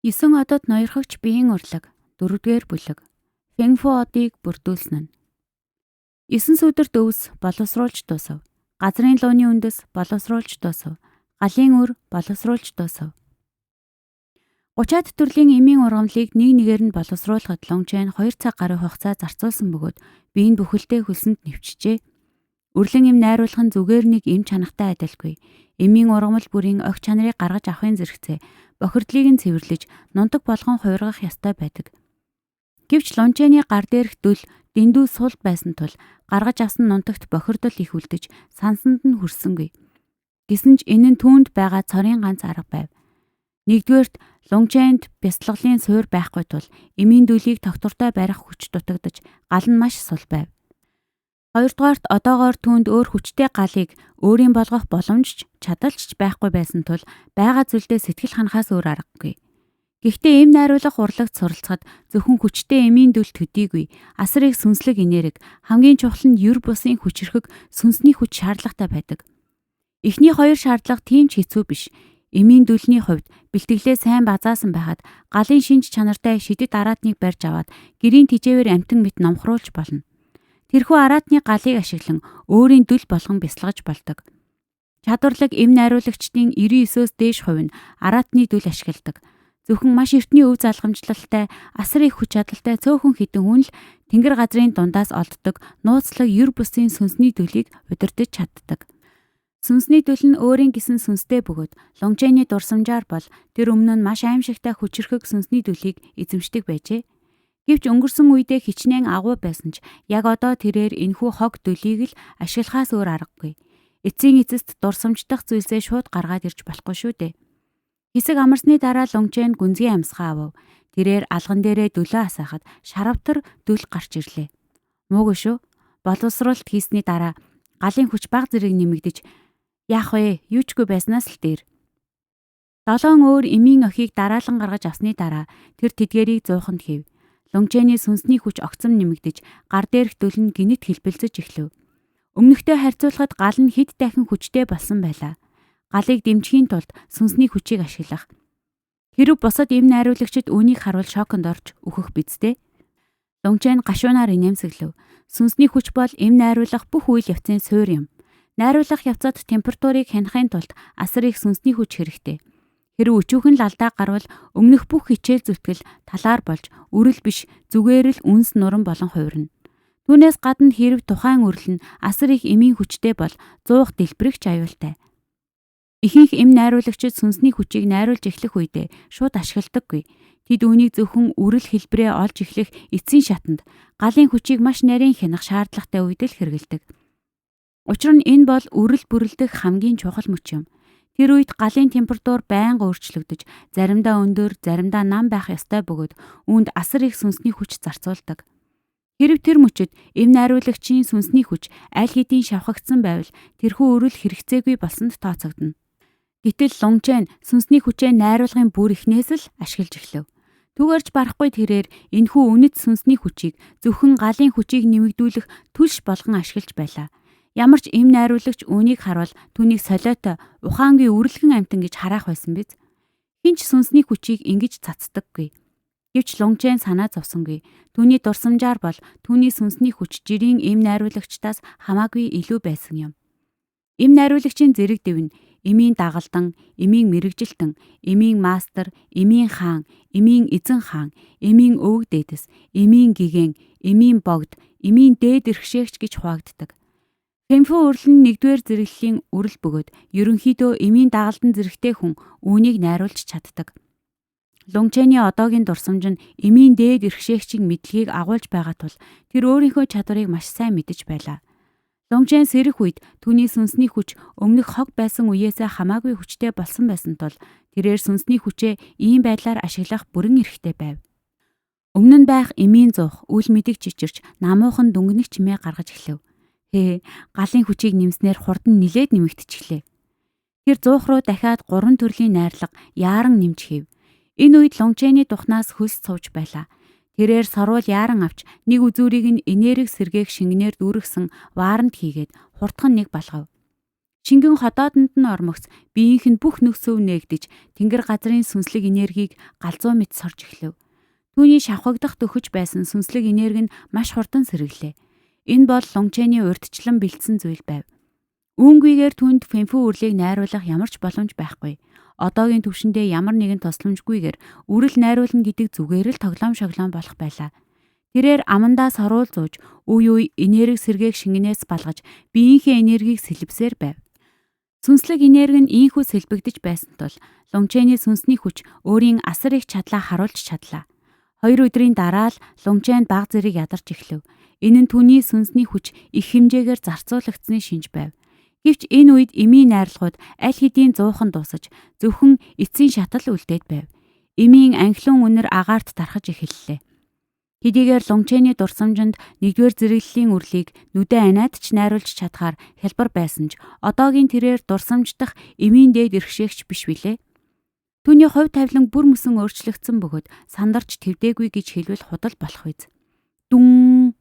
9 одод ноёрхогч биеийн урлаг 4-р бүлэг. Фэнфу одыг бүрдүүлсэн нь. 9 сүдэрт өвс боловсруулж дуусав. Газрын лууны үндэс боловсруулж дуусав. Галын үр боловсруулж дуусав. 30-аад төрлийн эмийн ургамлыг нэг нэгээр нь боловсруулахад Лонгчен 2 цаг гаруй хугацаа зарцуулсан бөгөөд бие нь бүхэлдээ хөлсөнд нэвчжээ. Үрлэн эм найруулах нь зүгээр нэг эм чанартай адилгүй. Эмийн ургамал бүрийн огт чанарыг гаргаж авахын зэрэгцээ бохирдлыг нь цэвэрлэж нунтаг болгон хувиргах ёстой байдаг. Гэвч Лунчэний гар дээрх дүл дэндүү сул байсан тул гаргаж авсан нунтагт бохирдол их үлдэж сансанд нь хүрсэнгүй. Гэсэн ч энэ нь түүнд байгаа цорын ганц арга байв. Нэгдүгээрт Лунчэнд бясалгалын суур байхгүй тул эмийн дүлийг тогтвортой барих хүч дутагдаж гал нь маш сул байв. Хоёрдугаарт одоогоор түүнд өөр хүчтэй галыг өөрийн болгох боломж ч чадал ч байхгүй байсан тул байгаа зүйлдээ сэтгэл ханахаас өөр аргагүй. Гэхдээ эм найруулах урлагт суралцахад зөвхөн хүчтэй эмийн дүл төдийгүй асар их сүнслэг энерги, хамгийн чухал нь ер бусын хүчирхэг сүнсний хүч шаардлагатай байдаг. Эхний хоёр шаардлага тийм ч хэцүү биш. Эмийн дүлний хувьд бэлтгэлээ сайн базаасан байхад галын шинж чанартай шидэт араатныг барьж аваад гэрийн тэжээвэр амтан мэт номхруулж болно. Тэрхүү араатны галыг ашиглан өөрийн дүл болгон бясалгаж болдог. Чадварлаг эм найруулагчдын 99-өөс дээш хувь нь араатны дүл ашигладаг. Зөвхөн маш эртний өв залгамжлалтай асар их хүч чадалтай цөөхөн хідэн хүн л тэнгэр газрын дундаас олддог нууцлаг ер бусын сүнсний дүлийг удирдах чаддаг. Сүнсний дүл нь өөрийн гэсэн сүнстэй бөгөөд Лонгчэний дурсамжаар бол тэр өмнө нь маш аимшигтай хүчирхэг сүнсний дүлийг эзэмшдэг байжээ. Гэвч өнгөрсөн үедээ хичнээн агуу байсан ч яг одоо тэрээр энэхүү хог дүлийг л ашиглахаас өөр аргагүй. Эцсийн эцэст дурсамждах зүйлсээ шууд гаргаад ирж болохгүй шүү дээ. Хэсэг амарсны дараа Лонгчэн гүнзгий амьсгаа авав. Тэрээр алган дээрээ дүлөө асаахад шаравтар дүл гарч ирлээ. Муугүй шүү. Боловсролт хийсний дараа галын хүч баг зэрэг нэмэгдэж яах вэ? Юучгүй байснаас л дээр. 7 өөр эмийн охийг дараалан гаргаж авсны дараа тэр тэдгэрийг зууханд хийв. Лонгчэний сүнсний хүч огцом нэмэгдэж гар дээрх дүл нь гинэт хэлбэлзэж эхлэв. Өмнөхтэй харьцуулахад гал нь хэд дахин хүчтэй болсон байлаа. Галыг дэмжихийн тулд сүнсний хүчийг ашиглах. Хэрв бусад эм найруулагчид үүнийг харуул шоконд орж өөхөх биз дээ. Лонгчэн гашуунаар инээмсэглэв. Сүнсний хүч бол эм найруулах бүх үйл явцын суурь юм. Найруулах явцад температурыг хянахын тулд асар их сүнсний хүч хэрэгтэй. Хэрв өчүүхэн л алдаа гарвал өмнөх бүх хичээл зүтгэл талаар болж үрэл биш зүгээр л үнс нуран болон хувирна. Түүнээс гадна хэрв тухайн үрэл нь асар их эмийн хүчтэй бол зуух дэлбэрэгч аюултай. Ихэнх эм найруулагчид сүнсний хүчийг найруулж эхлэх үедээ шууд ашигладаггүй. Тэд үүнийг зөвхөн үрэл хэлбэрээ олж эхлэх эцсийн шатанд галын хүчийг маш нарийн хянах шаардлагатай үед л хэрэглэдэг. Учир нь энэ бол үрэл бүрлдэх хамгийн чухал мөч юм. Тэр үед галын температур байнга өөрчлөгдөж, заримдаа өндөр, заримдаа нам байх ёстой бөгөөд үүнд асар их сүнсний хүч зарцуулдаг. Хэрв тэр мөчид эм найруулагчийн сүнсний хүч аль хэдийн шавхагдсан байвал тэрхүү өрөл хэрэгцээгүй болсонд тооцогдоно. Гэтэл Лунчэн сүнсний хүчээ найруулгын бүр эхнээс л ашиглаж эхлэв. Түүгээрч барахгүй тэрээр энэхүү үнэт сүнсний хүчийг зөвхөн галын хүчийг нэмэгдүүлэх түлш болгон ашиглаж байлаа. Ямар ч эм найруулагч үүнийг харвал түүнийг солиотой ухаангүй үрлэгэн амьтан гэж хараах байсан биз. Хэн ч сүнсний хүчийг ингэж цацдаггүй. Гэвч Лунгчэн санаа зовсонгүй. Түүний дурсамжаар бол түүний сүнсний хүч жирийн эм найруулагчдаас хамаагүй илүү байсан юм. Эм найруулагчийн зэрэг дэв нь эмийн дагалдан, эмийн мэрэгжилтэн, эмийн мастер, эмийн хаан, эмийн эзэн хаан, эмийн өвөг дээдэс, эмийн гигэн, эмийн богд, эмийн дээд эрхшээгч гэж хуваагддаг. Фэмфү үрэл нь нэгдүгээр зэрэглэлийн үрэл бөгөөд ерөнхийдөө эмийн дагалдан зэрэгтэй хүн үүнийг найруулж чаддаг. Лунгчэний одоогийн дурсамж нь эмийн дээд эрхшээгчийн мэдлэгийг агуулж байгаа тул тэр өөрийнхөө чадварыг маш сайн мэдэж байлаа. Лунгчэн сэрэх үед түүний сүнсний хүч өмнөх хог байсан үеэсээ хамаагүй хүчтэй болсон байсан тул тэрээр сүнсний хүчээ ийм байдлаар ашиглах бүрэн эрхтэй байв. Өмнө нь байх эмийн зуух, үл мэдэг чичирч намуухан дүнгэнэх чимээ гаргаж эхлэв. Хээ, галын хүчийг нэмснээр хурд нь нилээд нэмэгдчихлээ. Тэр зуух руу дахиад 3 төрлийн найрлага яаран нэмж хийв. Энэ үед Лунгчэний духнаас хөлс цувж байлаа. Тэрээр сорвол яаран авч нэг үзүүрийг нь энерги сэргээх шингэнээр дүүргэсэн вааранд хийгээд хурдхан нэг балгав. Шингэн ходоодонд нь ормогц биеийнх нь бүх нөхсөв нээгдэж тэнгэр газрын сүнслэг энергийг галзуу мэт сорж эхлэв. Түүний шавхагдах дөхөж байсан сүнслэг энерги нь маш хурдан сэргэлээ. Энэ бол Лунчэний урьдчилан бэлдсэн зүйл байв. Үүнгүйгээр түүнд Фэнфү үрлийг найруулах ямар ч боломж байхгүй. Одоогийн түвшиндээ ямар нэгэн тусламжгүйгээр үрэл найруулна гэдэг зүгээр л тоглоом шоглоом болох байлаа. Тэрээр амандаа соруул зууж, үе үе энерги сэргээх шингэнээс балгаж, биеийнхээ энергийг сэлбсээр байв. Сүнслэг энерги нь ийнхүү сэлбэгдэж байсан тул Лунчэний сүнсний хүч өөрийн асар их чадлаа харуулж чадлаа. 2 өдрийн дараа л Лунчэн баг зэрэг ядарч эхлэв. Энэ нь түүний сүнсний хүч их хэмжээгээр зарцуулагдсаны шинж байв. Гэвч энэ үед эмийн найрлагууд аль хэдийн зуухан дуусаж, зөвхөн эцсийн шатал үлдээд байв. Эмийн анхлын үнэр агаарт тархаж эхэллээ. Хэдийгээр Лунчэний дурсамжинд нэгдүгээр зэрэглэлийн үрлийг нүдэн аниад ч найруулж чадхаар хялбар байсан ч одоогийн тэрээр дурсамж дах эмийн дээд эрхшээгч биш билээ. Түүний хувь тавилан бүр мөсөн өөрчлөгдсөн бөгөөд сандарч твдээгүй гэж хэлбэл худал болох биз. Дүн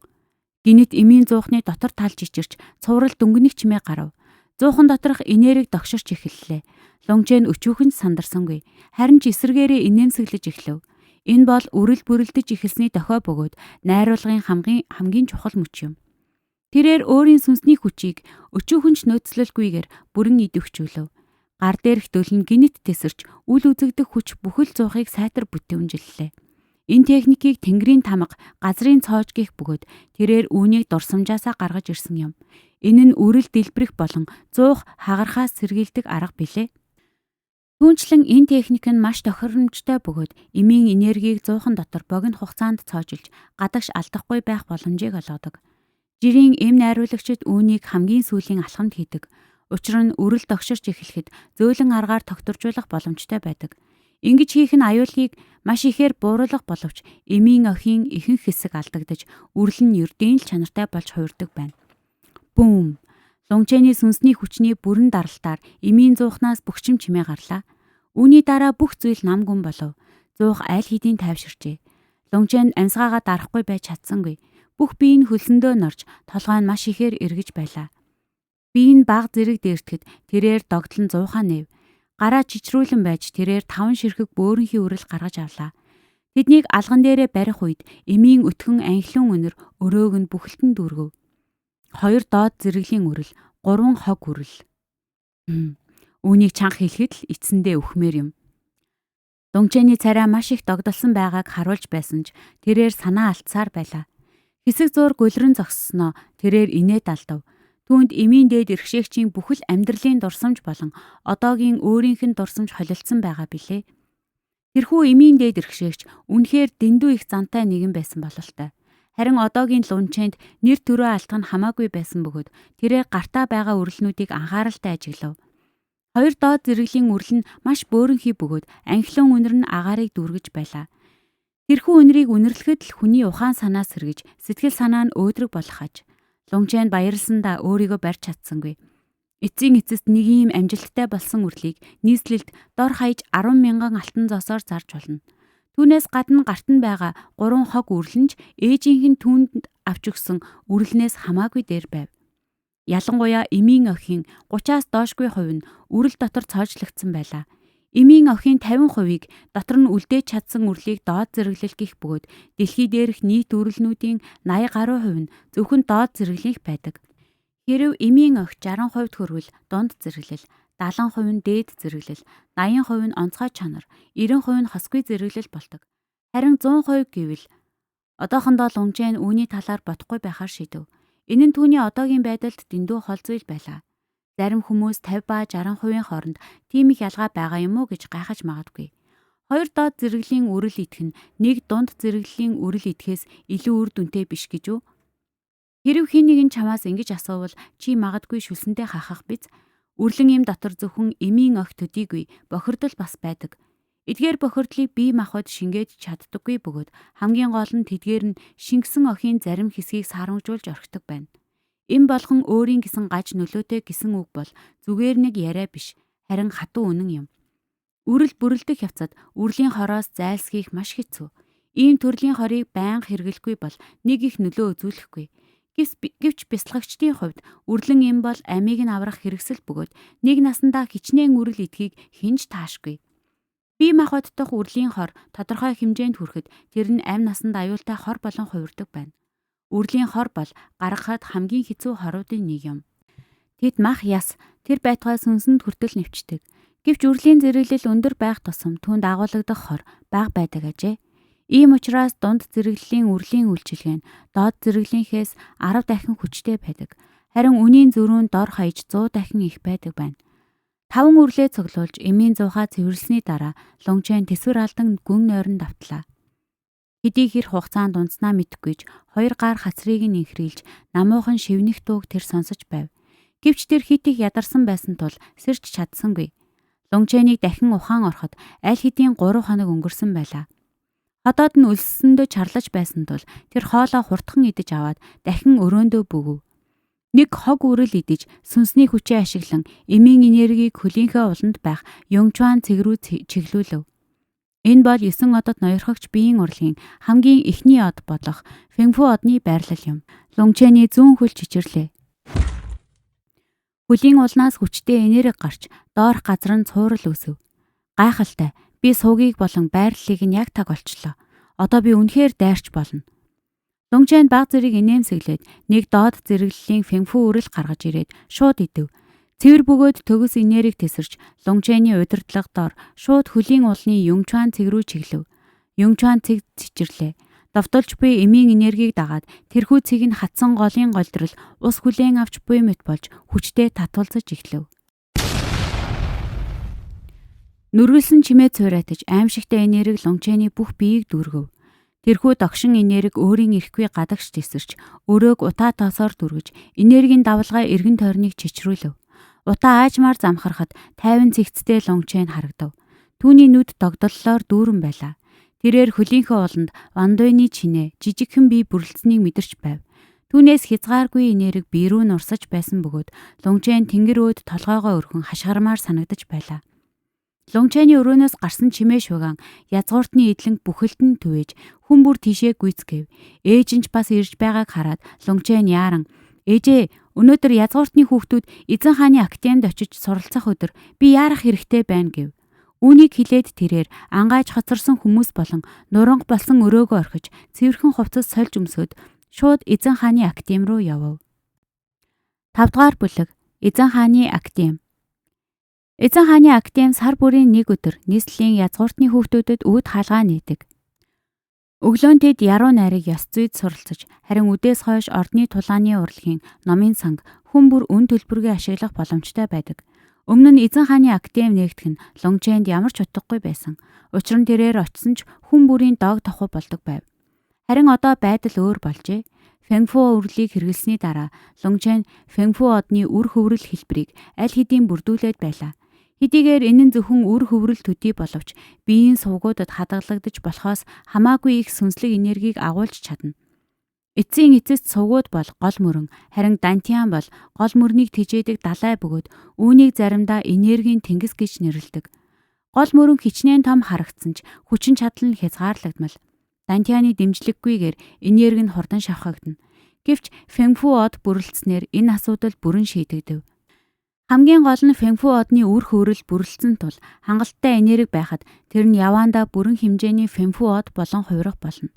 гинэт эмийн зуухны дотор талж ичирч цуврал дүнгэнэх чимээ гарав. Зуухан доторх энерги догширч эхэллээ. Лунчэн өчүүхэн сандарсангүй. Харин ч эсэргээрээ инээмсэглэж эхлэв. Энэ бол үрэл бүрэлдэж эхэлсний дохио бөгөөд найруулгын хамгийн чухал мөч юм. Тэрээр өөрийн сүнсний хүчийг өчүүхэн ч нөөцлөлгүйгээр бүрэн идэвхжүүлэв. Гар дээрх дөлн гинэт тэсэрч үл үзэгдэх хүч бүхэл зуухыг сайтар бүтэмжиллээ. Энэ техникийг тэнгэрийн тамга, газрын цоож гих бөгөөд тэрээр үүнийг дурсамжаасаа гаргаж ирсэн юм. Энэ нь үрэл дэлбэрэх болон зуух хагархаас сэргийлдэг арга билээ. Түүнчлэн энэ техник нь маш тохиромжтой бөгөөд эмийн энергийг зуухан дотор богино хугацаанд цоожилж гадагш алдахгүй байх боломжийг олгодог. Жирийн эм найруулагчид үүнийг хамгийн сүүлийн алхамд хийдэг. Учир нь үрэл догширч эхлэхэд зөөлөн аргаар тогтворжуулах боломжтой байдаг. Ингэж хийх нь аюулыг маш ихээр бууруулах боловч эмийн охин ихэнх хэсэг алдагдаж үрэл нь ердийн л чанартай болж хувирдаг байна. Бүүм. Лунчэний сүнсний хүчний бүрэн даралтаар эмийн зуухнаас бөхчм чимээ гарлаа. Үүний дараа бүх зүйл нам гүн болов. Зуух аль хэдийн тайвширчээ. Лунчэнд амьсгаагаа дарахгүй байж чадсангүй. Бүх бие нь хөлсөндөө норж, толгой нь маш ихээр эргэж байлаа. Бие нь баг зэрэг дээртгэд тэрээр догтлон зуухаа нэв. Гараа чичрүүлэн байж тэрээр 5 ширхэг бөөрөнхий үрэл гаргаж авлаа. Тэднийг алган дээрээ барих үед эмийн өтгөн анхлын үнэр өрөөг нь бүхэлдэн дүүргэв. 2 доод зэрэглэлийн үрэл, 3 хог үрэл. Үүнийг чанга хэлэхэд л эцсэндээ өхмээр юм. Лунчэний царай маш их догдолсон байгааг харуулж байсан ч тэрээр санаа алдсаар байлаа. Хэсэг зуур гөлрөн зогссноо тэрээр инээд алдав. Түүнд эмийн дээд эрхшээгчийн бүхэл амьдралын дурсамж болон одоогийн өөрийнх нь дурсамж холилдсон байгаа билээ. Тэрхүү эмийн дээд эрхшээгч үнэхээр дэндүү их зантай нэгэн байсан бололтой. Харин одоогийн Лунчэнд нэр төрөө алдах нь хамаагүй байсан бөгөөд тэрээр гартаа байгаа үрэлнүүдийг анхааралтай ажиглав. 2 доод зэрэглэлийн үрэл нь маш бөөрөнхий бөгөөд анхлын үнэр нь агаарыг дүүргэж байлаа. Тэрхүү үнэрийг үнэрлэхэд л хүний ухаан санаа сэргэж сэтгэл санаа нь өөдрөг болох аж. Лунчэнд баярлсандаа өөрийгөө барьж чадсангүй. Эцсийн эцэст нэг ийм амжилттай болсон үрлийг нийслэлд дор хаяж 10,000 алтан зоосоор зарж болно. Түүнээс гадна гарт нь байгаа 3 хог үрлэнч ээжийнх нь түүнд авч өгсөн үрлэнээс хамаагүй дээр байв. Ялангуяа эмийн охин 30-аас доошгүй хувь нь үрэл дотор цоожлогдсон байлаа. Эмийн охин 50%-ийг дотор нь үлдээж чадсан үрлийг доод зэрэглэл гих бөгөөд дэлхий дээрх нийт үрлнүүдийн 80 гаруй хувь нь зөвхөн доод зэрэглэлийнх байдаг. Хэрэв эмийн ох 60% хөрвөл дунд зэрэглэл, 70% нь дээд зэрэглэл, 80% нь онцгой чанар, 90% нь хосгүй зэрэглэл болдог. Харин 100% гэвэл одоохондоо Лунчэн үүний талаар бодохгүй байхаар шийдэв. Энэ нь түүний одоогийн байдалд дэндүү хол зүйл байлаа. Зарим хүмүүс 50 ба 60%-ийн хооронд тийм их ялгаа байгаа юм уу гэж гайхаж магадгүй. 2 доод зэрэглэлийн үрэл идэх нь нэг дунд зэрэглэлийн үрэл идэхээс илүү үр дүнтэй биш гэж үү? Хэрэв хэн нэгэн чамаас ингэж асуувал чи магадгүй шүлсэндээ хахах биз? Үрлэн эм дотор зөвхөн эмийн ох төдийгүй бохирдол бас байдаг. Эдгээр бохирдлыг бие махбод шингээж чаддаггүй бөгөөд хамгийн гол нь тэдгээр нь шингэсэн охин зарим хэсгийг саарамжуулж орхидог байна. Эм болгон өөрийн гэсэн гаж нөлөөтэй гэсэн үг бол зүгээр нэг яриа биш, харин хатуу үнэн юм. Үрэл бүрэлдэх явцад үрлийн хороос зайлсхийх маш хэцүү. Ийм төрлийн хорыг байнга хэрэглэхгүй бол нэг их нөлөө үзүүлэхгүй. Гэвч бясалгагчдын хувьд үрлэн эм бол амийг нь аврах хэрэгсэл бөгөөд нэг насандаа хичнээн үрэл идэхийг хэн ч таашгүй. Бие махбод дахь үрлийн хор тодорхой хэмжээнд хүрэхэд тэр нь амь насанд аюултай хор болон хувирдаг байна. Үрлийн хор бол гаргахад хамгийн хэцүү хоруудын нэг юм. Тэд мах яс тэр байтугай сүнсэнд хүртэл нэвчдэг. Гэвч үрлийн зэрэглэл өндөр байх тусам түүнд агуулгадах хор бага байдаг ажээ. Ийм учраас дунд зэрэглэлийн үрлийн үйлчилгээ нь доод зэрэглэлийнхээс 10 дахин хүчтэй байдаг. Харин үнийн зөрүү нь дор хаяж 100 дахин их байдаг байна. 5 үрлээ цуглуулж эмийн зуухаа цэвэрлсэний дараа Лунгчэн төсвөр алдан гүн нойронд автлаа. Хэдий хэр хугацаанд унтснаа мэдэхгүйж хоёр гар хацрыг нь инхрийлж намуухан шивнэх дууг тэр сонсож байв. Гэвч тэр хит их ядарсан байсан тул сэрч чадсангүй. Лунгчэнийг дахин ухаан ороход аль хэдийн 3 хоног өнгөрсөн байлаа. Ходоод нь өлссөндөө чарлаж байсан тул тэр хоолоо хурдхан идэж аваад дахин өрөөндөө бөгөв. Нэг хог үрэл идэж сүнсний хүчээ ашиглан эмийн энергийг хөлийнхөө уланд байх Юнгчуан цэг рүү чиглүүлэв. Энэ бол 9 одод ноёрхогч биеийн урлагийн хамгийн эхний од болох Фэнфу одны байрлал юм. Лунгчэний зүүн хөл чичирлээ. Хөлийн улнаас хүчтэй энерги гарч доорх газар нь цуурал үүсэв. Гайхалтай. Би суугийг болон байрлалыг нь яг таг олчлоо. Одоо би үнэхээр дайрч болно. Лунгчэнд баг зэрэг инээмсэглээд нэг доод зэрэглэлийн фэнфүү үрэл гаргаж ирээд шууд идэв. Цэвэр бөгөөд төгс энергийг тэсэрч Лунгчэний удирдлага дор шууд хөлийн улны Юнгчуан цэг рүү чиглэв. Юнгчуан цэг цэчэрлээ. Довтолж буй эмийн энергийг дагаад тэрхүү цэг нь хатсан голын голдрол ус хүлээн авч буй мэт болж хүчтэй татвалзаж эхлэв. Нүргэлсэн чимээ цуурайтаж аимшигтай энерги Лунгчэний бүх биеийг дүүргэв. Тэрхүү догшин энерги өөрийн эрхгүй гадагш тесэрч өрөөг утаа тоосоор дүргэж энергийн давалгаа эргэн тойрныг чичрүүлэв. Утаа аажмаар замхархад 50 цэгцтэй Лунгчэн харагдав. Түүний нүд догдоллоор дүүрэн байлаа. Тэрээр хөлийнхөө уланд вандуйны чинээ жижигхэн бие бүрлдсэнийг мэдэрч байв. Түүнээс хязгааргүй энерги бие рүү нурсаж байсан бөгөөд Лунгчэн тэнгэр өөд толгойгоо өргөн хашгирмаар санагдаж байлаа. Лунгчэний өрөөнөөс гарсан чимээ шугаан язгууртны эдлэнг бүхэлд нь түвэж хүн бүр тийшээ гүйцгээв. Ээж нь ч бас ирж байгааг хараад Лунгчэн яаран "Ээжээ, өнөөдөр язгууртны хүүхдүүд эзэн хааны академид очиж суралцах өдөр би яарах хэрэгтэй байна" гэв. Үүнийг хэлээд тэрээр ангааж хоцорсон хүмүүс болон нуранга болсон өрөөгөө орхиж цэвэрхэн хувцас сольж өмсөөд шууд эзэн хааны академи руу явв. 5 дугаар бүлэг Эзэн хааны академи. Эзэн хааны академи сар бүрийн нэг өдөр нийслэлийн язгууртны хүүхдүүдэд үүд хаалгаа нээдэг. Өглөөнд тэд яруу найрыг ёс зүйд суралцаж, харин үдээс хойш ордны тулааны урлагийн номын санг хүн бүр үн төлбөргүй ашиглах боломжтой байдаг. Өмнө нь эзэн хааны академи нээгдэх нь Лунгчэнд ямар ч утгагүй байсан. Учир нь тэрээр очисон ч хүн бүрийн дог тохуу болдог байв. Харин одоо байдал өөр болжээ. Фэнфу үрлийг хэрэглэсний дараа Лунгчэн Фэнфу одны үр хөврөл хэлбэрийг аль хэдийн бүрдүүлээд байлаа. Хэдийгээр энэ нь зөвхөн үр хөврөл төдий боловч биеийн сувгуудад хадгалагдаж болохоос хамаагүй их сүнслэг энергийг агуулж чадна. Эцсийн эцэст сувгууд бол гол мөрөн, харин дантиан бол гол мөрнийг тэжээдэг далай бөгөөд үүнийг заримдаа энергийн тэнгис гэж нэрлэдэг. Гол мөрөн хичнээн том харагдсан ч хүчин чадал нь хязгаарлагдмал. Дантианы дэмжлэггүйгээр энерги нь хурдан шавхагдана. Гэвч Фэнфу од бүрэлдснээр энэ асуудал бүрэн шийдэгдэв. Хамгийн гол нь Фэнфу одны үр хөврөл бүрэлдсэн тул хангалттай энерги байхад тэр нь яваандаа бүрэн хэмжээний Фэнфу од болон хувирах болно.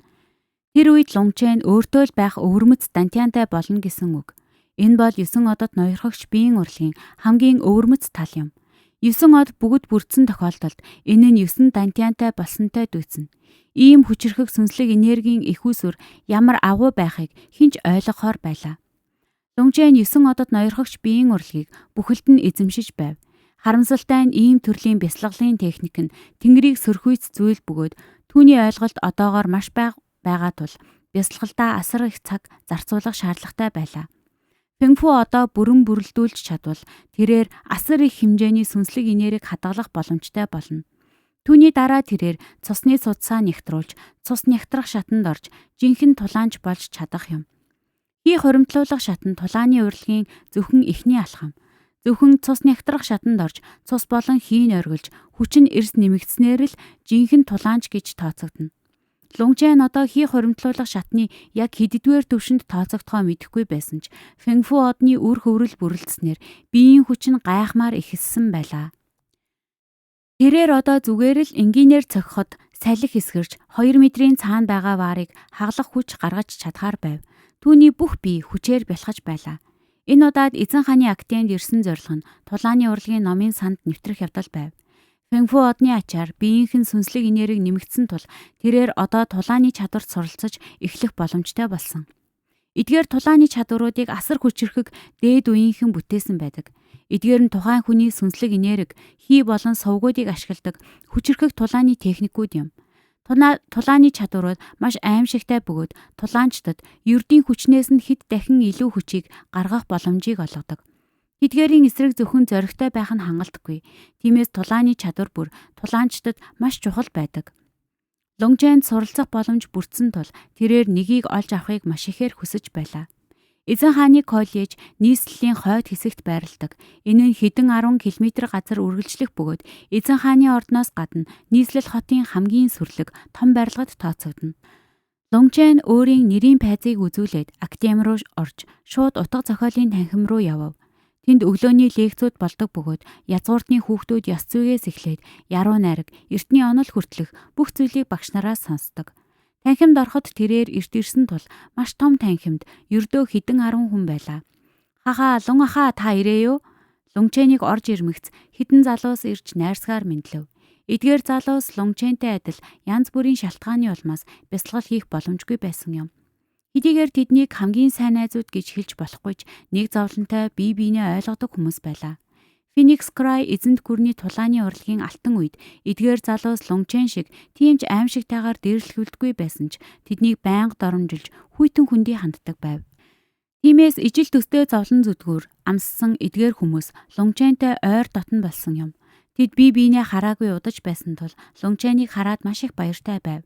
Тэр үед Лунгчэн өөртөө л байх өвөрмөц дантиантай болно гэсэн үг. Энэ бол 9 одод ноёрхогч биеийн урлагийн хамгийн өвөрмөц тал юм. 9 од бүгд бүрдсэн тохиолдолд энэ нь 9 дантиантай болсонтой дүйцэнэ. Ийм хүчирхэг сүнслэг энергийн их усүр ямар агуу байхыг хэн ч ойлгохоор байлаа. Лунгчэн 9 одод ноёрхогч биеийн урлагийг бүхэлд нь эзэмшиж байв. Харамсалтай нь ийм төрлийн бясалгалын техник нь тэнгэрийг сөрхүйц зүйл бөгөөд түүний ойлголт одоогоор маш бага байгаа тул бясалгалдаа асар их цаг зарцуулах шаардлагатай байлаа. Фэнфу одоо бүрэн бүрэлдүүлж чадвал тэрээр асар их хэмжээний сүнслэг энергийг хадгалах боломжтой болно. Түүний дараа тэрээр цусны судсаа нягтруулж, цус нягтрах шатанд орж, жинхэнэ тулаанч болж чадах юм. Хий хуримтлуулах шат нь тулааны урлагийн зөвхөн эхний алхам. Зөвхөн цус нягтрах шатанд орж, цус болон хийн оргилж, хүч нь эрс нэмэгдснээр л жинхэнэ тулаанч гэж тооцогдоно. Лунгжэн одоо хийх хуримтлуулах шатны яг хэддүгээр төвшөнд тооцогдохоо мэдэхгүй байсан ч Фэнфү одны үр хөврөл бүрэлдснээр биеийн хүч нь гайхмаар ихэссэн байлаа. Тэрээр одоо зүгээр л энгийнээр цохиход салхи эсгэрч 2 метрийн цаана байгаа ваарыг хаглах хүч гаргаж чадхаар байв. Түүний бүх бие хүчээр бялхаж байлаа. Энэ удаад эзэн хааны академид ирсэн зорилго нь тулааны урлагийн номын санд нэвтрэх явдал байв. Фэнфү одны ачаар биеийнх нь сүнслэг энерги нэмэгдсэн тул тэрээр одоо тулааны чадварт суралцаж эхлэх боломжтой болсон. Эдгээр тулааны чадваруудыг асар хүчирхэг дээд үеийнхэн бүтээсэн байдаг. Эдгээр нь тухайн хүний сүнслэг энерги, хий болон сувгуудыг ашигладаг хүчирхэг тулааны техникүүд юм. Тулааны чадварууд маш аимшигтай бөгөөд тулаанчдад ердийн хүчнээс нь хэд дахин илүү хүчийг гаргах боломжийг олгодог. Тэдгээрийн эсрэг зөвхөн зоригтой байх нь хангалтгүй. Тиймээс тулааны чадвар бүр тулаанчдад маш чухал байдаг. Лунгжэнд суралцах боломж бүрдсэн тул тэрээр нэгийг олж авахыг маш ихээр хүсэж байлаа. Эзэн хааны коллеж нийслэлийн хойд хэсэгт байрладаг. Энэ нь хэдэн 10 км газар үргэлжлэх бөгөөд эзэн хааны ордноос гадна нийслэл хотын хамгийн сүрлэг том барилгад тооцогдоно. Лунгжэн өөрийн нэрийн пайзыг үзүүлээд академи руу орж шууд утга зохиолын танхим руу явав. Тэнд өглөөний лекцүүд болдог бөгөөд язгууртны хүүхдүүд ёс зүйгээс эхлээд яруу найраг, эртний онол хүртэлх бүх зүйлийг багш нараас сонсдог. Танхимд ороход тэрээр эрт ирсэн тул маш том танхимд ердөө хэдэн 10 хүн байлаа. "Хахаа, Лун ахаа та ирээ юу?" Лунгчэнийг орж ирмэгц хэдэн залуус ирж найрсгаар мэндлэв. Эдгээр залуус Лунгчэнтэй адил янз бүрийн шалтгааны улмаас бясалгал хийх боломжгүй байсан юм. Хэдийгээр тэднийг хамгийн сайн найзууд гэж хэлж болохгүй ч нэг зовлонтой бие биенээ ойлгодог хүмүүс байлаа. Phoenix Cry эзэнт гүрний тулааны урлагийн алтан үед эдгээр залуус Лунгчэн шиг тийм ч аимшигтайгаар дээрлэхүүлдэггүй байсан ч тэднийг байнга доромжилж хүйтэн хүндий ханддаг байв. Тиймээс ижил төстэй зовлон зүдгүүр амссан эдгээр хүмүүс Лунгчэнтэй ойр дотно болсон юм. Тэд бие биенээ хараагүй удаж байсан тул Лунгчэнийг хараад маш их баяртай байв.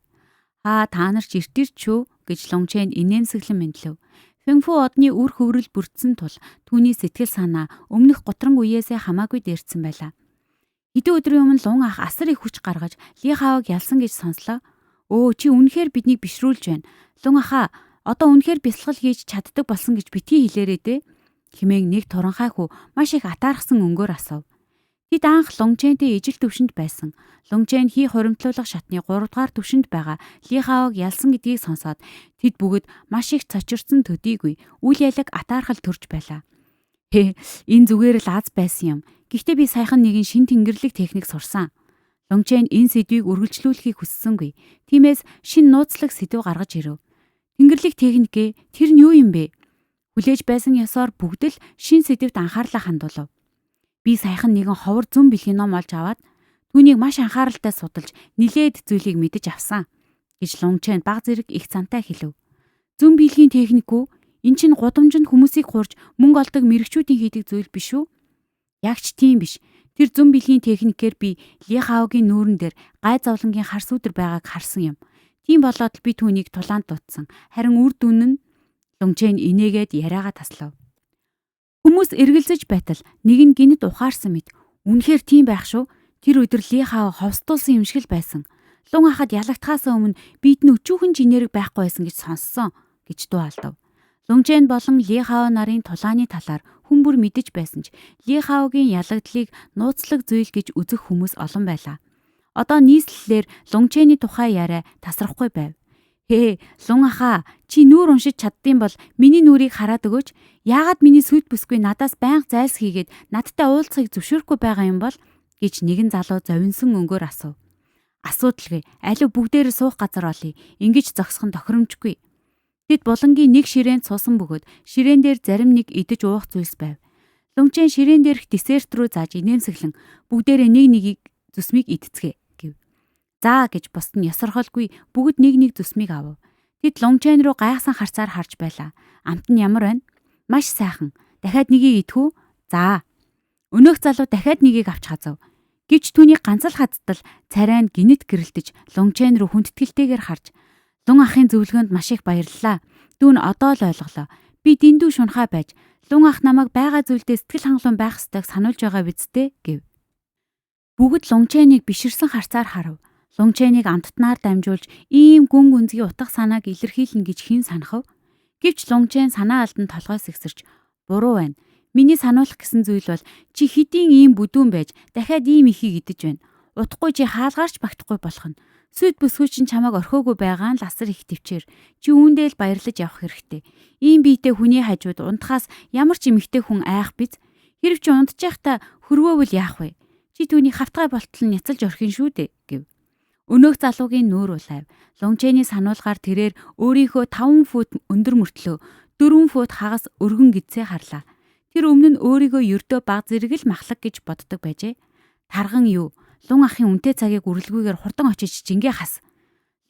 "Аа, та нар ч эрт ирч шүү" гэж Лунгчэн инээмсэглэн мэндлэв. Фэнфү одны үр хөврөл бүрдсэн тул түүний сэтгэл санаа өмнөх гутран үеэсээ хамаагүй дээрдсэн байлаа. Хэдэн өдрийн өмнө Лун ах асар их хүч гаргаж Ли Хаог ялсан гэж сонслоо. "Өө, чи үнэхээр биднийг бишрүүлж байна. Лун ахаа, одоо үнэхээр бясалгал хийж чаддаг болсон гэж битгий хэлээрэй дээ" хэмээн нэг туранхай хүү маш их атаархсан өнгөөр асуув. Тэд анх Лунгчэнтэй ижил төвшөнд байсан. Лунгчэн хийх хуримтлуулах шатны 3 дугаар төвшөнд байгаа Ли Хаог ялсан гэдгийг сонсоод тэд бүгд маш их цочирдсан төдийгүй үл ялаг атаархал төрж байлаа. "Хээ, энэ зүгээр л аз байсан юм. Гэхдээ би саяхан нэгэн шин тэнгэрлэг техник сурсан." Лунгчэн энэ сэдвийг үргэлжлүүлэхийг хүссэнгүй. Тиймээс шин нууцлаг сэдв гаргаж ирэв. "Тэнгэрлэг техникээ, тэр нь юу юм бэ?" Хүлээж байсан ёсоор бүгд л шин сэдвт анхаарлаа хандуулав. "Би саяхан нэгэн ховор зүүн бэлгийн ном олж аваад түүнийг маш анхааралтай судалж нилээд зүйлийг мэдэж авсан" гэж Лунгчэн баг зэрэг их зантай хэлв. "Зүүн биелгийн техник үү? Эн чинь гудамжинд хүмүүсийг хурж мөнгө олдог мэрэгчүүдийн хийдэг зүйл биш үү?" "Яг ч тийм биш. Тэр зүүн биелгийн техникээр би Ли Хаогийн нүүрэн дээр гай зовлонгийн хар сүүдэр байгааг харсан юм. Тийм болоод л би түүнийг тулаанд дуудсан. Харин үр дүн нь" Лунгчэн инээгээд яриагаа таслав. Хүмүүс эргэлзэж байтал нэг нь гинэт ухаарсан мэт "Үнэхээр тийм байх шүү. Тэр өдөр Ли Хао ховсдуулсан юм шиг л байсан. Лун ахад ялагдхаас өмнө бид нь өчүүхэн ч энерги байхгүй байсан гэж сонссон" гэж дуу алдав. Лунгчэн болон Ли Хао нарын тулааны талаар хүн бүр мэдэж байсан ч Ли Хаогийн ялагдлыг нууцлаг зүйл гэж үзэх хүмүүс олон байлаа. Одоо нийслэлээр Лунгчэний тухай яриа тасрахгүй байв. "Хээ, Лун ахаа, чи нүүр уншиж чаддсан бол миний нүрийг хараад өгөөч. Яагаад миний сүд бүсгүй надаас байнга зайлс хийгээд надтай уулзахыг зөвшөөрөхгүй байгаа юм бол" гэж нэгэн залуу зовинсон өнгөөр асуув. "Асуудалгүй. Алив бүгдээрээ суух газар олъё. Ингэж зогсох нь тохиромжгүй." Тэд булангийн нэг ширээнд суусан бөгөөд ширээн дээр зарим нэг идэж уух зүйлс байв. Лунгчэн ширээн дээрх десерт рүү зааж инээмсэглэн бүгдээрээ нэг нэгийг зүсмийг идцгээе гэв. "За" гэж бусд нь ёсорхолгүй бүгд нэг нэг зүсмийг авав. Тэд Лунгчэн рүү гайхсан харцаар харж байлаа. "Амт нь ямар байна?" "Маш сайхан. Дахиад нэгийг идэх үү?" "За." Өнөөх залуу дахиад нэгийг авч хазав. Гэвч түүний ганц л хазтал царай нь гинэт гэрэлтэж Лунгчэн рүү хүндэтгэлтэйгээр харж "Лун ахын зөвлөгөөнд маш их баярлалаа. Дүү нь одоо л ойлголоо. Би дэндүү шунхаа байж Лун ах намайг байгаа зүйлдээ сэтгэл хангалуун байх ёстойг сануулж байгаа биз дээ" гэв. Бүгд Лунгчэнийг биширсэн харцаар харав. Лунчэнийг амттнаар дамжуулж ийм гүн гүнзгий утга санааг илэрхийлнэ гэж хэн санах вэ? Гэвч Лунчэн санаа алдан толгой сэгсэрч буруу байна. Миний сануулах гэсэн зүйл бол чи хэдийн ийм бүдүүн байж дахиад ийм ихийг идэж байна. Утгагүй чи хаалгаарч багтахгүй болох нь. Сүд бүсгүй чинь чамайг орхиогүй байгаа нь л асар их төвчээр. Чи үүндээ л баярлаж явах хэрэгтэй. Ийм биетэй хүний хажууд унтахаас ямар ч эмэгтэй хүн айх биз. Хэрв чи унтчихтаа хөрвөөвөл яах вэ? Чи түүний хавтгай болтол нь няцалж орхин шүү дээ гэв. Өнөөх залуугийн нүүр улайв. Лунчэний сануулгаар тэрээр өөрийнхөө 5 фут өндөр мөртлөө 4 фут хагас өргөн гэдсээ харлаа. Тэр өмнө нь өөрийгөө ердөө баг зэрэг л махлаг гэж боддог байжээ. Тарган юу? Лун ахын үнэтэй цагийг үрэлгүйгээр хурдан очиж жингээ хас.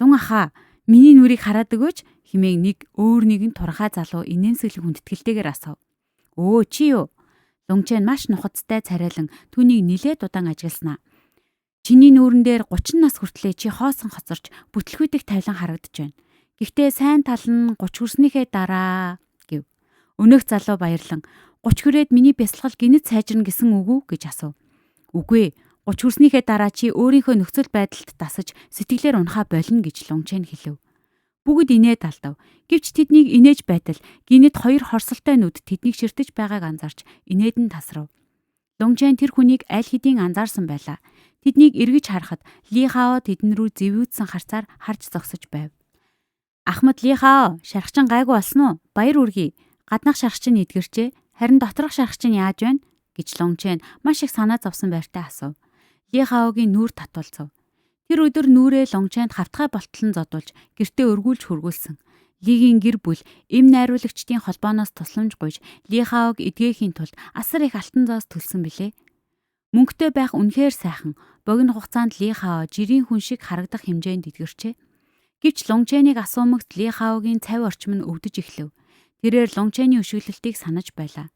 Лун ахаа миний нүрийг хараад өгөөч хэмээн нэг өөр нэгэн туранхай залуу инээмсэглэн хүндэтгэлтэйгээр асуув. Өө чи юу? Лунчэн маш нухацтай царайлан түүнийг нилээд удаан ажигласнаа. Чиний нүүрэн дээр 30 нас хүртлээр чи хоосон хоцорч бүтлгүүдэх тавилан харагдаж байна. Гэхдээ сайн тал нь 30 хүрснийхээ дараа гэв. Өнөөх залуу баярлан 30 хүрээд миний бясалгал гинэт сайжирна гэсэн үг үү гэж асуув. Үгүй ээ. 30 хүрснийхээ дараа чи өөрийнхөө нөхцөл байдалд дасаж сэтгэлээр унахаа болно гэж Лунчэн хэлэв. Бүгд инээд алдав. Гэвч тэднийг инээж байтал гинэт хоёр хорсолтой нүд тэднийг ширтэж байгааг анзаарч инээд нь тасрав. Лунчэн тэр хүнийг аль хэдийн анзаарсан байлаа. Тэднийг эргэж харахад Ли Хао тэдэн рүү зэвүүдсэн харцаар харж зогсож байв. Ахмад Ли Хао, шархчин гайгүй болсон уу? Баяр үргэе. Гаднах шархчин эдгэрчээ. Харин доторх шархчин яаж байна? гэж Лунчэн маш их санаа зовсон байртай асуув. Ли Хаогийн нүүр татвалцав. Тэр өдөр нүрээ Лунчэнд хавтгай болтол нь зодуулж гэртээ өргүүлж хөргүүлсэн. Лигийн гэр бүл эм найруулагчдын холбооноос тусламж гуйж Ли Хаог эдгээхийн тулд асар их алтан зоос төлсөн билээ. Мөнгөтэй байх үнэхээр сайхан. Богино хугацаанд Ли Хао жирийн хүн шиг харагдах хэмжээнд эдгэрчээ. Гэвч Лунчэнийг асуумагт Ли Хаогийн цав орчим нь өвдөж эхлэв. Тэрээр Лунчэний өшиглөлтийг санаж байлаа.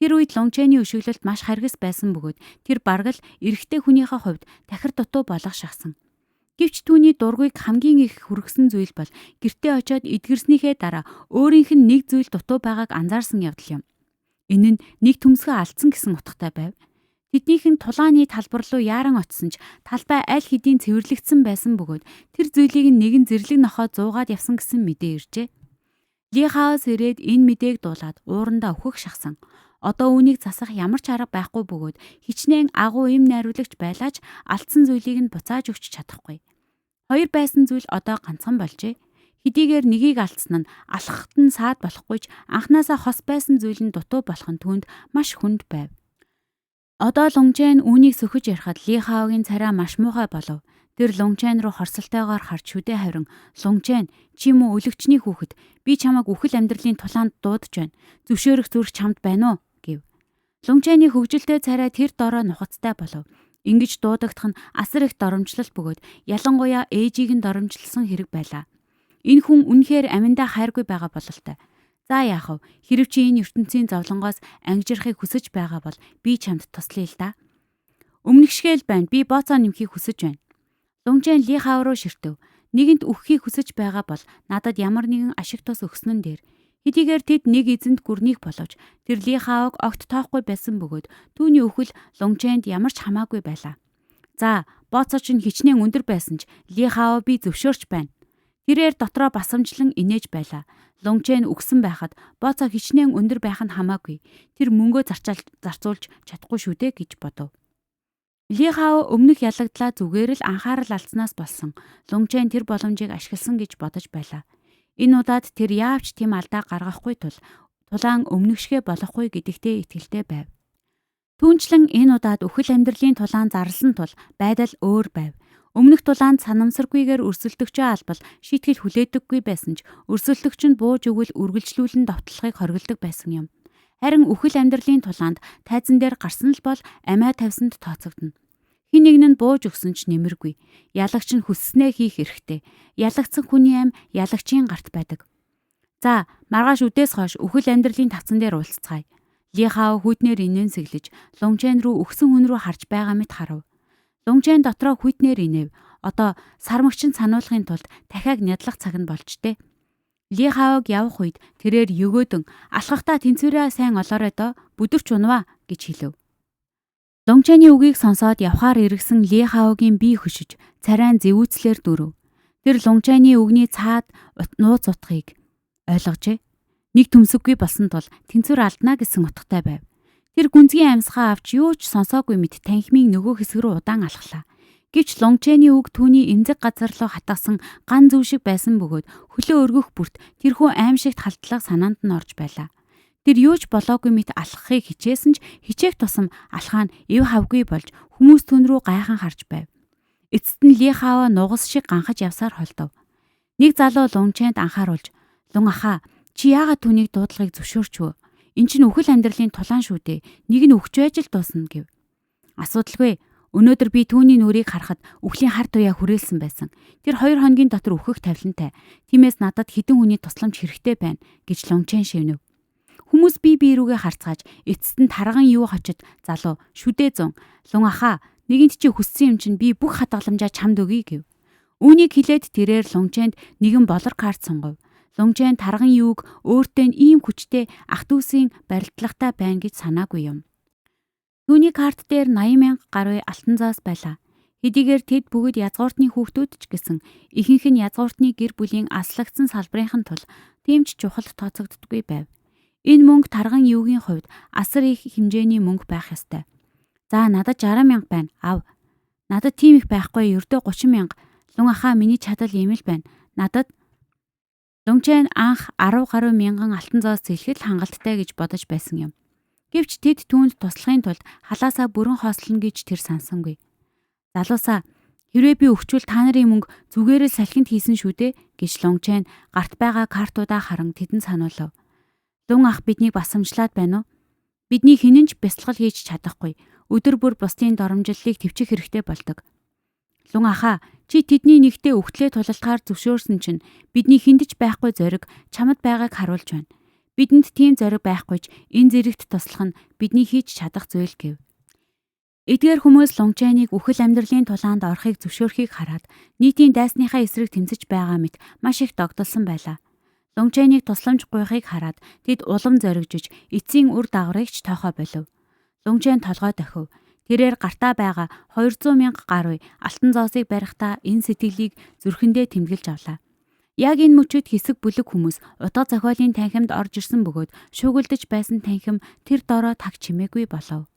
Тэр үед Лунчэний өшиглөлт маш харгас байсан бөгөөд тэр бараг л эрэгтэй хүнийхээ хувьд тахир дутуу болох шахсан. Гэвч түүний дургуйг хамгийн их хүргэсэн зүйл бол гэртээ очиод эдгэрснийхээ дараа өөрийнх нь нэг зүйл дутуу байгааг анзаарсан явдал юм. Энэ нь нэг төмсгөө алдсан гэсэн утгатай байв. Тэднийх нь тулааны талбар руу яаран очисон ч талбай аль хэдийн цэвэрлэгдсэн байсан бөгөөд тэр зүйлийг нь нэгэн зэрлэг нохой зуугаад явсан гэсэн мэдээ иржээ. Ли Хаос ирээд энэ мэдээг дуулаад уурандаа өөхөх шахсан. Одоо үүнийг засах ямар ч арга байхгүй бөгөөд хичнээн агуу эм найруулагч байлаа ч алдсан зүйлийг нь буцааж өгч чадахгүй. Хоёр байсан зүйл одоо ганцхан болжээ. Хэдийгээр нэгийг алдсан нь алхахад нь саад болохгүй ч анханасаа хос байсан зүйл нь дутуу болох нь түүнд маш хүнд байв. Одоо Лунчэн үүнийг сөхөж ярихад Ли Хаогийн царай маш муухай болов. Тэр Лунчэн руу хорсолтойгоор харж шүдэ харин Лунчэн чи муу өлөгчний хүүхэд би чамайг үхэл амьдралын тулаанд дуудаж байна. Зөвшөөрөх зүрх чамд байна уу гэв. Лунчэний хөгжилтэй царай тэр дорой нухацтай болов. Ингэж дуудагдах нь асар их доромжлол бөгөөд ялангуяа ээжийг нь доромжилсан хэрэг байлаа. Энэ хүн үнэхээр аминдаа хайргүй байгаа бололтой. За яах вэ? Хэрв чи энэ ертөнцийн зовлонгоос ангижрахыг хүсэж байгаа бол би чамд туслая л да. Өмнөх шигээл байна. Би бооцоо нэмхийг хүсэж байна. Лунчэн Ли Хав руу ширтэв. Нэгэнт үхэхийг хүсэж байгаа бол надад ямар нэгэн ашиг тус өгсөн нь дээр. Хэдийгээр тэд нэг эзэнт гүрнийг боловч тэр Ли Хаог огт тоохгүй байсан бөгөөд түүний үхэл Лунчэнд ямар ч хамаагүй байлаа. За, бооцоо чинь хичнээн өндөр байсан ч Ли Хао би зөвшөөрч байна. Тэрээр дотроо басамжлан инээж байлаа. Лунчэн үгсэн байхад бооцоо хичнээн өндөр байх нь хамаагүй. Тэр мөнгөө зарцуулж чадахгүй шүү дээ гэж бодов. Ли Хао өмнөх ялагдлаа зүгээр л анхаарал алдсанаас болсон. Лунчэн тэр боломжийг ашигласан гэж бодож байлаа. Энэ удаад тэр яавч тийм алдаа гаргахгүй тул тулаан өмнөх шигэ болохгүй гэдэгтээ итгэлтэй байв. Түүнчлэн энэ удаад үхэл амьдралын тулаан зарласан тул байдал өөр байв. Өмнөх тулаанд санамсаргүйгээр өрсөлдөгчөө албал шийтгэл хүлээдэггүй байсан ч өрсөлдөгч нь бууж өгвөл үргэлжлүүлэн довтлохыг хориглодог байсан юм. Харин үхэл амьдралын тулаанд тайзан дээр гарсан л бол амиа тавьсанд тооцогдоно. Хэн нэг нь бууж өгсөн ч нэмэргүй. Ялагч нь хүсснээ хийх эрхтэй. Ялагдсан хүний ам ялагчийн гарт байдаг. За, маргааш үдээс хойш үхэл амьдралын тавцан дээр уулзцгаая. Ли Хао хүйтнээр инээнсэглэж Лунчэн рүү өгсөн хүн рүү харж байгаа мэт харав. Лунчэн дотроо хүйтнээр инээв. Одоо сармагчин сануулахын тулд дахиад нядлах цаг нь болж дээ. Ли Хаог явах үед тэрээр өгөөдөн алхахдаа тэнцвэрээ сайн олоорой доо бүдэрч унваа гэж хэлэв. Лунгчаны үгийг сонсоод явхаар эргэсэн Ли Хаогийн бие хөшиж, царайн зэвүүцлэр дүрв. Тэр Лунгчаны үгний цаад нууц утгыг ойлгожээ. Нэг төмсөггүй болсон тул тэнцвэр алдна гэсэн утгатай байв. Тэр гүнзгий амьсгаа авч юу ч сонсоогүй мэт танхимын нөгөө хэсэг рүү удаан алхлаа. Гэвч Лунгчаны үг түүний эмзэг газар руу хатгасан ган зүв шиг байсан бөгөөд хөлөө өргөх бүрт тэрхүү аимшигт халдлага санаанд нь орж байлаа. Тэр юу ч болоогүй мэт алхахыг хичээсэн ч хичээх тусам алхаа нь эв хавгүй болж хүмүүс түн рүү гайхан харж байв. Эцэст нь Ли Хао нугас шиг ганхаж явсаар холдов. Нэг залуу Лунгчэнд анхааруулж "Лун ахаа, чи яагаад түүнийг дуудлагыг зөвшөөрч вэ? Эн чинь үхэл амьдралын тулаан шүү дээ. Нэг нь үхэж байж л дуусна" гэв. Асуудалгүй. Өнөөдөр би түүний нүрийг харахад үхлийн хар туяа хүрээлсэн байсан. Тэр 2 хоногийн дотор үхэх тавилантай. Тиймээс надад хэдэн хүний тусламж хэрэгтэй байна гэж Лунгчэн шивнэв. Хүмүүс бие бие рүүгээ харцгааж эцэст нь тарган юу хочид залуу шүдэ зун лун ахаа нэгэнт чи хүссэн юм чинь би бүх хадгаламжаа чамд өгье гэв. Үүнийг хэлээд тэрээр Лунгчэнд нэгэн болор карт сунгав. Лунгчэн тарган юуг өөртөө нь ийм хүчтэй ах дүүсийн барилдлагатай байна гэж санаагүй юм. Түүний карт дээр 80 мянга гаруй алтан зоос байлаа. Хэдийгээр тэд бүгд язгууртны хүүхдүүд ч гэсэн ихэнх нь язгууртны гэр бүлийн аслагдсан салбарынхан тул тийм ч чухал тооцогддоггүй байв. Энэ мөнгө тарган юугийн хувьд асар их хэмжээний мөнгө байх ёстой. За надад 60 мянга байна. Ав. Надад тийм их байхгүй ердөө 30 мянга. Лун ахаа миний чадал ийм л байна. Надад Лунгчэн анх 10 гаруй мянган алтан зоос зээлэхэд л хангалттай гэж бодож байсан юм. Гэвч тэд түүнд туслахын тулд халаасаа бүрэн хоослоно гэж тэр сансангүй. Залуусаа хэрвээ би өгчвөл та нарын мөнгө зүгээр л салхинд хийсэн шүү дээ гэж Лунгчэн гарт байгаа картуудаа харан тэдэнд сануулав. Лун ах биднийг басамжлаад байна уу? Бидний хинэн ч бясалгал хийж чадахгүй. Өдөр бүр бусдын доромжллыг төвчих хэрэгтэй болдог. Лун ахаа чи тэдний нэгтээ өгтлээ тулалдахаар зөвшөөрсөн чинь бидний хүнд ч байхгүй зориг чамд байгааг харуулж байна. Бидэнд тийм зориг байхгүй ч энэ зэрэгт туслах нь бидний хийж чадах зүйл гэв. Эдгээр хүмүүс Лунгчайныг үхэл амьдралын тулаанд орохыг зөвшөөрөхийг хараад нийтийн дайсныхаа эсрэг тэмцэж байгаа мэт маш их догдолсон байлаа. Лунгчайныг тусламж гуйхыг хараад тэд улам зоригжиж эцсийн үр дагаврыг ч тоохоо болов. Лунгчайн толгой дохив. Тэрээр гартаа байгаа 200 мянга гаруй алтан зоосыг барихтаа энэ сэтгэлийг зүрхэндээ тэмдэглэж авлаа. Яг энэ мөчид хэсэг бүлэг хүмүүс утга зохиолын танхимд орж ирсэн бөгөөд шүүгүүлдэж байсан танхим тэр дороо таг чимээгүй болов.